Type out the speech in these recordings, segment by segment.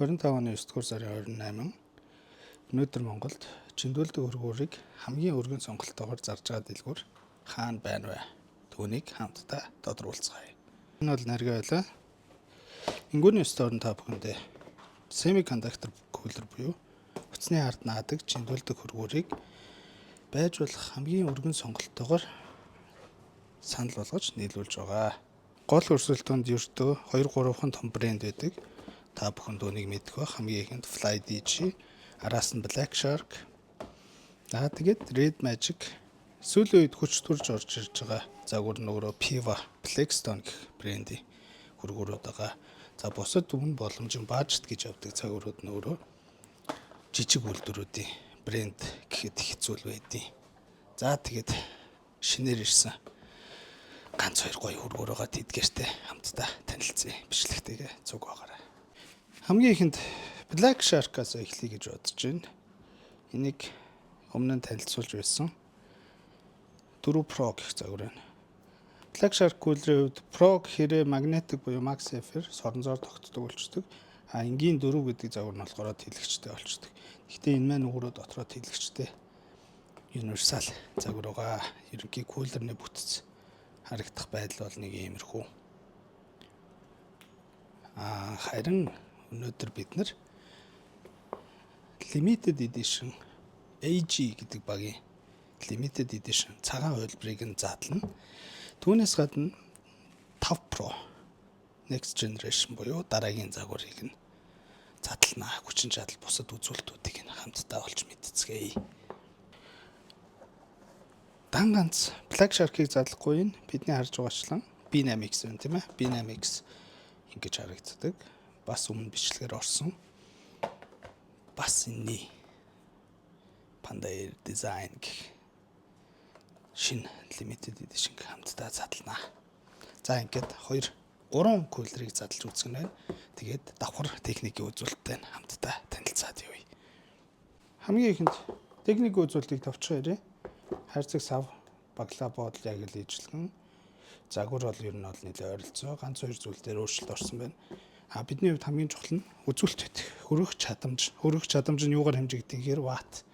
25 оны 9 дугаар сарын 28 өнөөдөр Монголд чөндөлдөг хөргүүрийг хамгийн өргөн сонголттойгоор зарж байгаа дэлгүүр хаана байна вэ? Түүнийг хамтдаа тодруулцгаая. Энэ бол Наргай байлаа. Ингүүний store та бүхэндээ semiconductor cooler буюу утасны ард наадаг чөндөлдөг хөргүүрийг байж болох хамгийн өргөн сонголттойгоор санал болгож нийлүүлж байгаа. Гол өрсөлдөөнд ердөө 2 3хан том брэнд байдаг. Та бүхэн дүүнийг мэдэх ба хамгийн ихэнд Flydigi, араас нь Black Shark. За тэгээд Red Magic сүүлийн үед хүч төрж орж ирж байгаа загвар нь өөрөө Piva, Blackstone гэх брендийн хөргөөрүүд байгаа. За бусад өмнө боломжийн budget гэж явдаг загварууд нь өөрөө жижиг үйлдвэрүүдийн брэнд гэхэд их зүйл байдیں۔ За тэгээд шинээр ирсэн ганц хоёр гоё хөргөөр байгаа, тэдгээртэй хамтдаа танилцъя. Бичлэгтэйгээ цуг байгаарай. Хамгийн ихэнд Black Shark-аас эхлэе гэж бодож байна. Энийг өмнө нь танилцуулж байсан. 4 Pro гэх загвар байна. Black Shark cooler-ийн хувьд Pro гэхээр magnetic буюу MagSafe-ээр соронзоор тогтдог болчдөг. А энгийн 4 гэдэг загвар нь болохоор тэлэгчтэй болчдөг. Гэхдээ энэ маань өөрөө дотроо тэлэгчтэй universal загвар байгаа. Ерөнхий cooler-ны бүтэц харагдах байдал бол нэг иймэрхүү. А харин өнөөдөр бид нар limited edition AG гэдэг багийн limited edition цагаан хувилбарыг нь задлана. Түүнээс гадна 5 Pro next generation буюу дараагийн загварыг нь задлана. Хүчин чадал бусад үзүүлэлтүүдийг нь хамтдаа олж мэдцгээе. Дан ганц Black Shark-ыг задлахгүй нь бидний харж байгаачлан B8X байна, тийм ээ. B8X ингэж харагддаг. Бас өмнө бичлэгээр орсон. Бас энэний Panda Air Design гэх шинэ limited edition хамтдаа задлана. За ингээд 2 3 cooler-ыг задлж үзэх нь байна. Тэгээд давхар техникийн үзүүлэлттэй хамтдаа танилцаад явъя. Хамгийн ихэнд техникийн үзүүлэлтийг товчхон яръя. Хайрцаг сав баглаа бодол яг л ижлэгэн. Загвар бол ер нь бол нэлээд ойролцоо. Ганц хоёр зүйл дээр өөрчлөлт орсон байна. А бидний хувьд хамгийн чухал нь үзүүлэлт байдаг. Хөрөх чадамж. Хөрөх чадамж нь юугаар хэмжигдэх гэхээр ватт.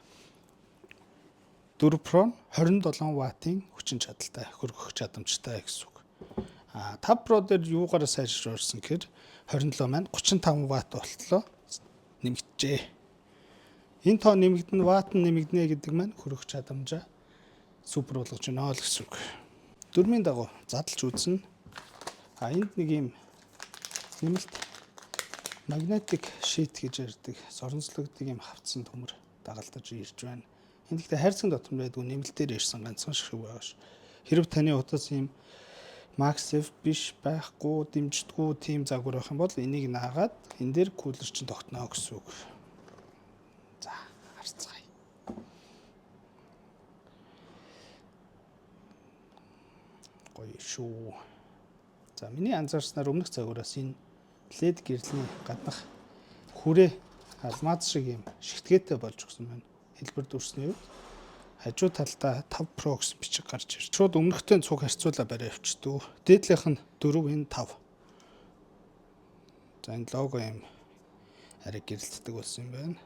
4 Pro 27 ваттын хүчин чадалтай, хөргөх чадамжтай гэсэн үг. А 5 Pro дээр юугаар сайжирч орсон гэхээр 27 маань 35 ватт болтлоо нэмэгджээ. Энэ тоо нэмэгдэнэ, ватт нь нэмэгдэнэ гэдэг маань хөрөх чадамжаа супер болгож байна л гэсэн үг. Дөрмийн дагуу задлж үзнэ. А энд нэг юм нэмэлт magnetic sheet гэж ярьдаг соронзлогддог юм хавцсан төмөр дагалдаж ирж байна. Энд гэхдээ хайрцаг дотор байдгүй, нэмэлтээр ирсэн ганцхан шиг байгаа ш. Хэрв таны утас ийм MagSafe биш байхгүй, дэмждэггүй тийм загвар байх юм бол энийг наагаад энэ дээр cooler чинь тогтно гэсэн үг. За харцгаая. Гоё шүү. За миний анзаарснаар өмнөх загвараас энэ LED гэрлийн гаднах хүрээ алмаз шиг юм шигтгээтэй болж өгсөн байна. Хэлбэр дүрсний үед хажуу талдаа 5 Pro гэсэн бичиг гарч ирж. Шууд өмнөхтэй цуг харьцуулаа бариа явчихдаг. Дээдлийнх нь 4, энэ 5. За энэ лого юм арай гэрэлтдэг болсон юм байна.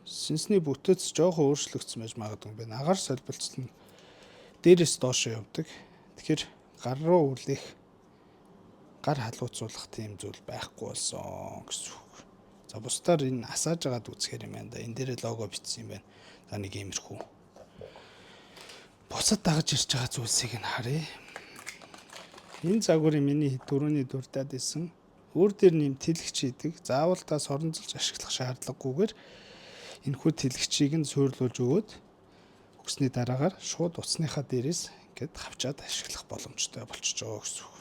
Сэнсний бүтэц жоохон өөрчлөгдсөн байж магадгүй юм байна. Агаар солбилцол нь дээрээс доош явдаг. Тэгэхээр гар руу үлээх, гар халууцуулах тийм зүйл байхгүй болсон гэсэн үг. За бусдаар энэ асааж агаад үзэхэр юм байна да. Энэ дээрээ лого бичсэн юм байна. За нэг иймэрхүү. Бусад дагаж ирж байгаа зүйлсийг нь харъя. Энэ загварын миний дөрөвний дурдаад исэн өөр дээр нэм тэлэгч хийдэг. Заавал та соронзолж ашиглах шаардлагагүйгээр энэхүү тэлэгчийг нь суурлуулж өгөөд өгсний дараагаар шууд утасныхаа дээрээс ингээд хавчаад ашиглах боломжтой болчихж байгаа гэсэн үг.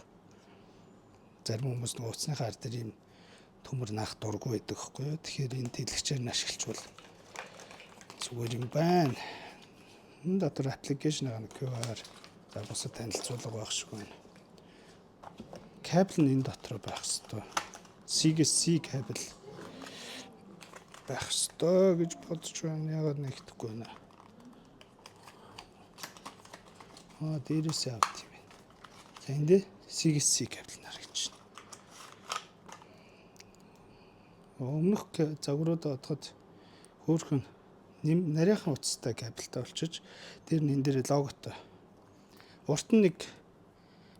Зарим хүмүүс нөгөө утасныхаа ар дээр ийм төмөр наах дургу байдаг байхгүй юу? Тэгэхээр энэ тэлэгчээр нь ашиглачвал зүгээр юм байна. Энэ дотор application байгаа QR за бусад танилцуулга байх шиг байна. Кабель нь энэ дотор байх хэвээр. C-гээс C кабель байх ёстой гэж бодож байна. Яагаад нэгдэхгүй байна. Аа дээрээсээ авд юм байна. За энд CGC кабель нь харагдаж байна. Өмнөх загварууд бодоход хөөрхөн нарийнхан утастай кабельтай болчиж, тэр нь энэ дээр логотой. Урт нь нэг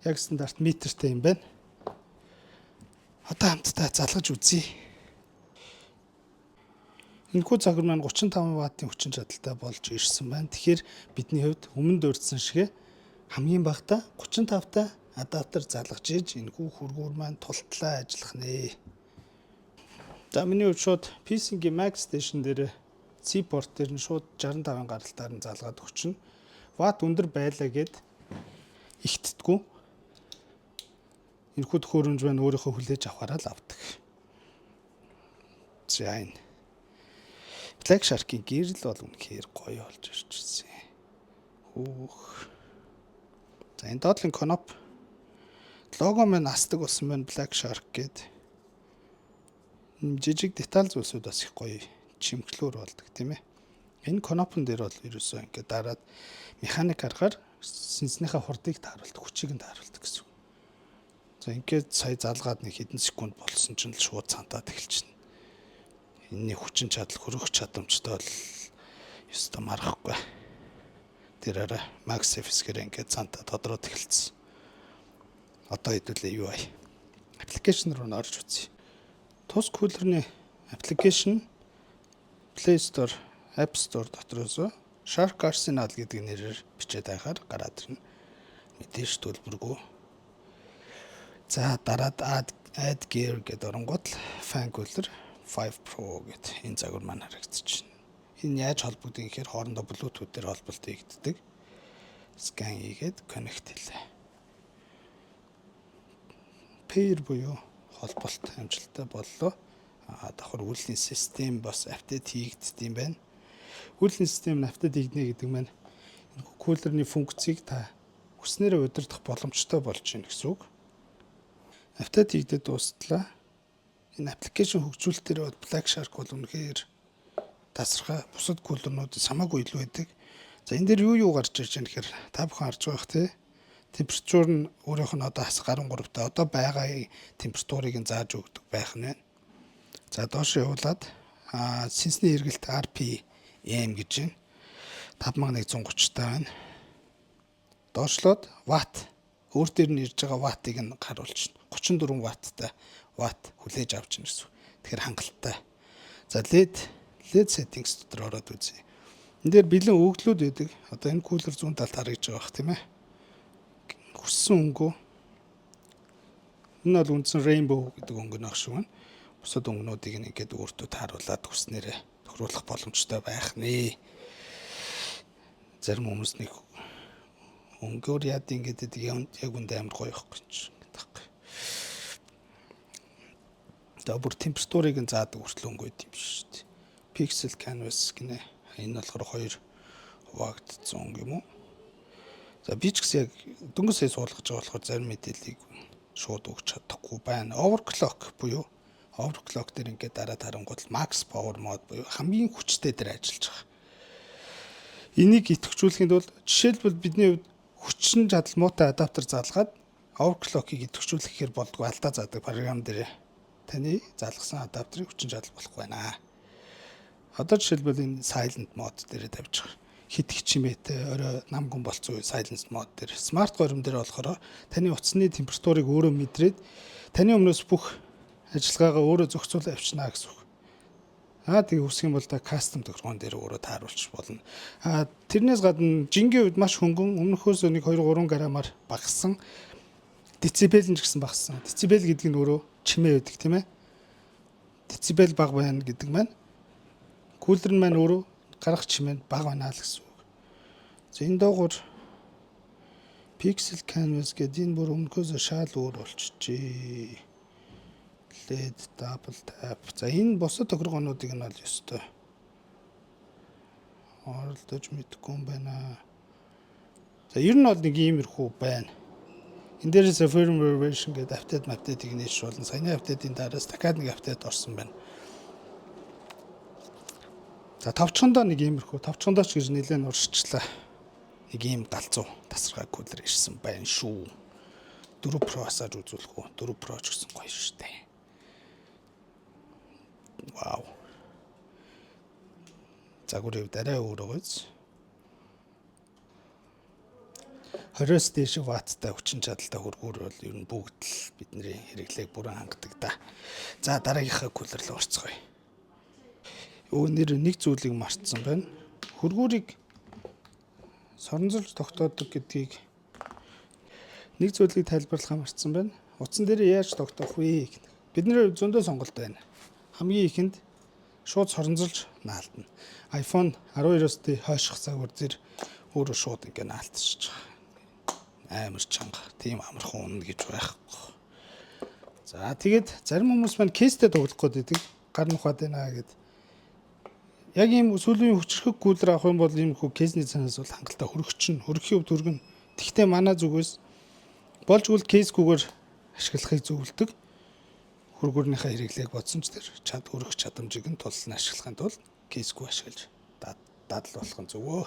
яг стандарт метртэй юм байна. Одоо хамтдаа залгаж үзье. Энэхүү загвар маань 35 ваттын хүчин чадалтай болж ирсэн байна. Тэгэхээр бидний хувьд өмнө дурдсан шиг хамгийн багадаа 35 та адаптер залгаж иж энэхүү хөргүүр маань тултлаа ажиллах нэ. За, миний хувьд шууд PC-ийн Max Station дээр C port дээр нь шууд 65-ын гаралтаар нь залгаад өгчнө. Ватт өндөр байлаа гэд ихтдэггүй. Энэхүү төхөөрөмж маань өөрийнхөө хүлээж авахаараа л авдаг. За, энэ Black Shark-ийн гэрэл бол үнэхээр гоё болж ирчихсэн. Хөөх. За, энэ доотлын кноп лого маань асдаг болсон байна, Black Shark гээд. Жижиг деталь зүйлсүүд бас их гоё чимхлүүр болдог, тийм ээ. Энэ кнопон дээр бол ерөөсөө ингээд дараад механик аргаар сэнснийхээ хурдыг тааруулдаг, хүчийг нь тааруулдаг гэсэн үг. За, ингээд сая залгаад нэг хэдэн секунд болсон чинь л шууд цантаад эхэлчихнэ. Энэний хүчин чадал, хөрөх чадамжтай бол ёстой марахгүй. Тэр арай Max F-гээр ингээд цантаа тодроод эхэлсэн. Одоо хэдүүлээ юу ай. Application руу н орж үзье. Тус cooler ний application Play Store, App Store дотроос Shark Arsenal гэдэг нэрээр бичээд байхаар гараад ирнэ. Мэдээж төлбөргүй. За, дараад add gear гэдэг оронгууд л fan cooler 5 Pro гэд энэ загвар маань харагдчихна. Энэ яаж холбогдсон гэхээр хоорондоо Bluetooth дээр холболт хийгддэг. Scan хийгээд connect хийлээ. Pair буюу холболт амжилттай боллоо. А давхар үйлдлийн систем бас update хийгддэг юм байна. Үйлдлийн систем нь update хийгднэ гэдэг маань энэ cooler ний функцийг та хүснээрээ удирдах боломжтой болж байна гэсэн үг. Update хийгдээд дуустлаа. Энэ application хөгжүүлэлтээр бол Black Shark бол үнэхээр тасархай, бусад cooler нууд хамаагүй илүү байдаг. За, энэ дээр юу юу гарч ирж байгаа гэхээр та бүхэн харж байгаа бах, тий. Температур нь өөрийнх нь одоо хас 13 та одоо байгаа температурыг нь зааж өгдөг байх нь байна. За, доош явуулаад сэнсний эргэлт RPM гэж байна. 5130 та байна. Доошлоод ватт, өөр дээр нь ирж байгаа ваттыг нь харуулж байна. 34 ватттай ватт хүлээж авч байна гэсэн. Тэгэхээр хангалттай. За, LED settings дотор ороод үзье. Энэ дээр бэлэн өгөгдлүүд байдаг. Одоо энэ cooler зүүн талд харагдаж байгаа бах, тийм ээ. Хүссэн өнгөө. Энэ бол үндсэн rainbow гэдэг өнгө нөх шиг байна. Бусад өнгөнүүдийг нь ингээд өөртөө тааруулаад хүснээрээ тохируулах боломжтой байх нэ. Зарим хүмүүс нэг өнгөөр яад ингээд яг үндэ амар гоё байхгүй ч гэдэг байхгүй. За, бүр температурыг нь заадаг хүртэл өнгө байд юм шүү дээ. Pixel canvas гинэ. Энэ болохоор хоёр хуваагдсан өнгө юм уу? За, би ч гэсэн яг дөнгөж сая суулгаж байгаа болохоор зарим мэдээллийг шууд өгч чадахгүй байна. Overclock буюу overclock дээр ингээд дараа тарангууд max power mode буюу хамгийн хүчтэй дээр ажиллаж байгаа. Энийг идэвхжүүлэхийн тулд жишээлбэл бидний хувьд хүчин чадал муутай адаптер залгаад overclock-ыг идэвхжүүлэх гэхээр болдгоо, алдаа заадаг програм дээр таны залгасан адаптерыг хүчин чадал болохгүй байна. Одоо жишээлбэл энэ silent mode дээр тавьж байгаа. Хит хичмээтэй орой нам гүн болцсон үе silent mode дээр. Smart горим дээр болохоор таны утасны температурыг өөрөө мэдрээд таны өмнөөс бүх ажиллагаагаа өөрөө зохицуулан авчнаа гэсэн үг. Аа, тэгээ хүсэх юм бол та custom тохиргоон дээр өөрөө тааруулчих болно. Аа, тэрнээс гадна жингийн хувьд маш хөнгөн, өмнөхөөс нэг 2 3 грамаар багассан. Децибел нь ч гэсэн багассан. Децибел гэдэг нь өөрөө чимээ байдаг, тийм ээ. Децибел бага байна гэдэг маань cooler нь маань өөрөө гарах чимээ нь бага байна л гэсэн үг. За, энэ доогуур Pixel Canvas гэдэг энэ бүр өмнөхөөс шал өөр болчихжээ. LED double tap. За, энэ бусад тохиргоонуудыг нь бол ёстой оролдож мэдэхгүй юм байна. За, ер нь бол нэг иймэрхүү байна. Энэ дээрээс firmware version гэдэг update update ыг нээш болно. Саяны update ийн дараас дахиад нэг update орсон байна. За, товчхондоо нэг иймэрхүү, товчхондоо ч гэж нэлээд уршчлаа. Нэг ийм галзуу тасархай cooler ирсэн байна шүү. 4 Pro асааж үзүүлэх үү? 4 Pro ч гэсэн гоё шүү дээ. Вау. Загварын хувьд арай өөр байгаа биз? 20-оос дээш ватттай хүчин чадалтай хөргүүр бол ер нь бүгд л бидний хэрэглээг бүрэн хангадаг да. За, дараагийнхаа cooler руу орцгоё. Өө, нэр нэг зүйлийг мартсан байна. Хөргүүрийг соронзолж тогтоодог гэдгийг, нэг зүйлийг тайлбарлахаа мартсан байна. Утсан дээр яаж тогтоох вэ гэх. Бидний зөндөө сонголт байна. Хамгийн ихэнд шууд соронзолж наалтна. iPhone 12-оос хойших загвар зэр өөрөө шууд ингээ наалтчихж байгаа. Амар чанга. Тийм амархан унана гэж байхгүй. За, тэгээд зарим хүмүүс маань case тэй тоглох гээд байдаг. Гар нухаад байна гэд. Яг ийм сүүлийн хүчрхэг cooler авах юм бол ийм хүү case ний цанаас бол хангалттай хөрөгчин, хөрөхийн хувьд хөргөн. Тэгвэл манай зүгээс болж үл case гүйгээр ашиглахыг зөвлөдөг. Хөргүүрнийхээ хэрэглээг бодсон ч тэр чад хөрөх чадамжийг нь тул нь ашиглахын тулд case гүй ашиглаж дадал болох нь зөвөө.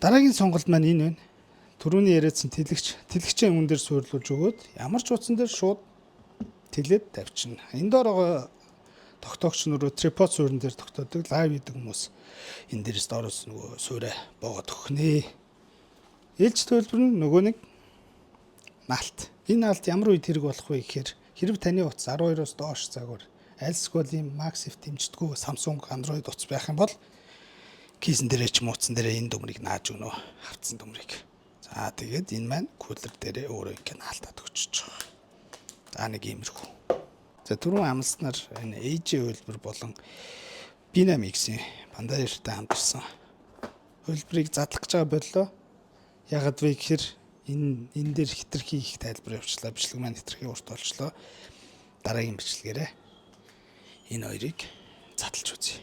Дараагийн сонголт маань энэ байна. Түрүүний яриадсан тэлэгч, тэлэгчээ өмнө дээр суйрлуулж өгөөд ямар ч утсан дээр шууд тэлээд тавьчихна. Энэ доор байгаа тогтоогч нөрөө tripod суурин дээр тогтоодог, live хийдэг хүмүүс энэ дээрээс доороос нөгөө суурай боогод өгнө. Ээлж төлбөр нь нөгөө нэг наалт. Энэ наалт ямар үед хэрэг болох вэ гэхээр хэрэг таны утас 12-оос доош загвар альсгүй ийм MagSafe дэмждэггүй Samsung, Android утас байх юм бол case эн дээрээ ч юм уу утсан дээрээ энэ дүмрийг нааж өгнө. Хавцсан дүмрийг. За, тэгээд энэ маань cooler дээрээ өөрөө ингэ наалтаад өгчөж байгаа. За, нэг иймэрхүү. За, түрүүн амласнаар энэ AJ хувилбар болон B8X-ийн Panda-тай хамтарсан хувилбарыг задлах гэж байгаа боллоо. Ягаад вэ гэхээр энэ дээр хэтэрхий их тайлбар явуулчлаа. Бичлэг маань хэтэрхий урт болчлоо. Дараагийн бичлэгээрээ энэ хоёрыг задлж үзье.